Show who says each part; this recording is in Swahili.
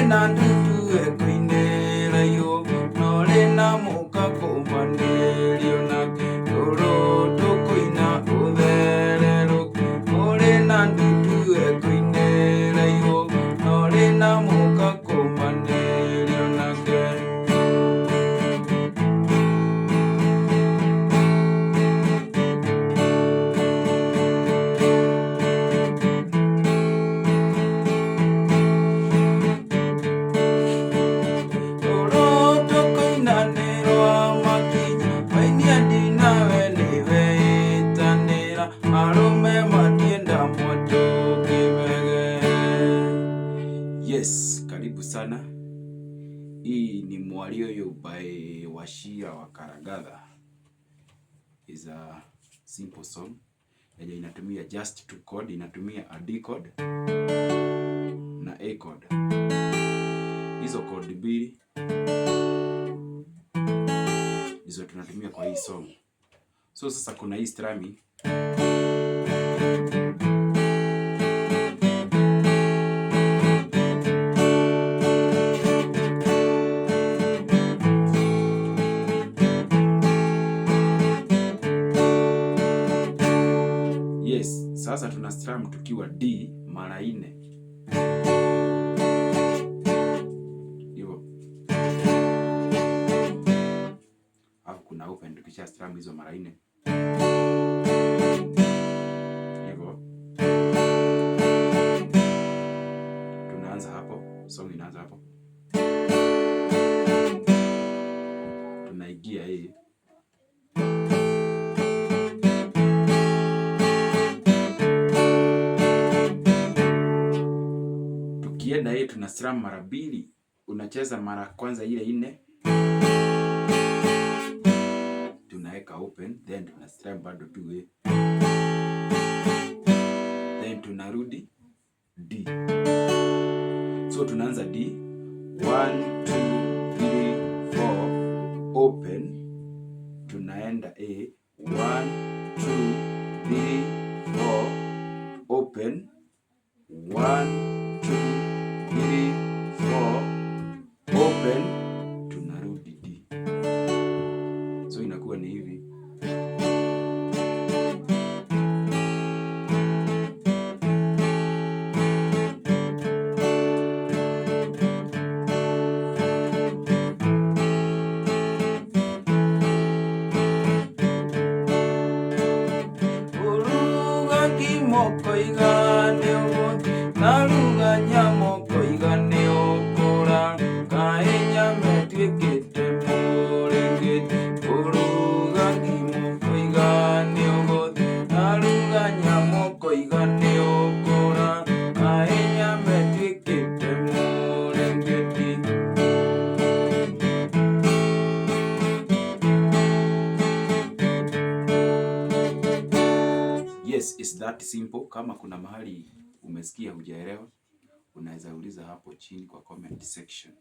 Speaker 1: Na ndutu ĩkũinĩra igũrũ na ũrĩ na mũka kũmanĩrio nake rũrũ tũkũina ũthererũke ũrĩ na ndutu ĩkũinĩra igũrũ na ũrĩ na mũka kũmanĩrio nake. Rũrũ tũkũina nĩ rwa makinya wainia ndinawe nĩwe ĩtanĩra arũme matienda mwatũ kĩmege. Yes, karibu sana. Hii ni Mwarioyo by Wachira wa Karagatha. Is a simple song yenye inatumia just two chord, inatumia a D chord na A chord. Hizo chord mbili ndizo tunatumia kwa hii song. So sasa kuna hii strumming. Yes, sasa tuna strum tukiwa D mara nne. Hivyo. Alafu kuna open tukisha strum hizo mara nne. Hivyo. Tunaanza hapo, song inaanza hapo. Tunaingia hii. Tukienda hii tuna strum mara mbili, unacheza mara kwanza ile nne, tunaweka open, then tuna strum bado tu A, then tunarudi D. So tunaanza D 1 2 3 4 open, tunaenda A 1 2 3 4 open 1 2 3 4 open, tunarudi D. So inakuwa ni hivi. Uruga ngima ũkoiga nĩ ũgũthiĩ na ruga nyama ũkoiga nĩ ũkũra kaĩ nyama ĩtuĩkĩte mũrĩngĩti. Ũruga ngima ũkoiga nĩ ũgũthiĩ na ruga nyama ũkoiga nĩ ũkũra kaĩ nyama ĩtuĩkĩte mũrĩngĩti. Yes, it's that simple. Kama kuna mahali umesikia hujaelewa, unaweza uliza hapo chini kwa comment section.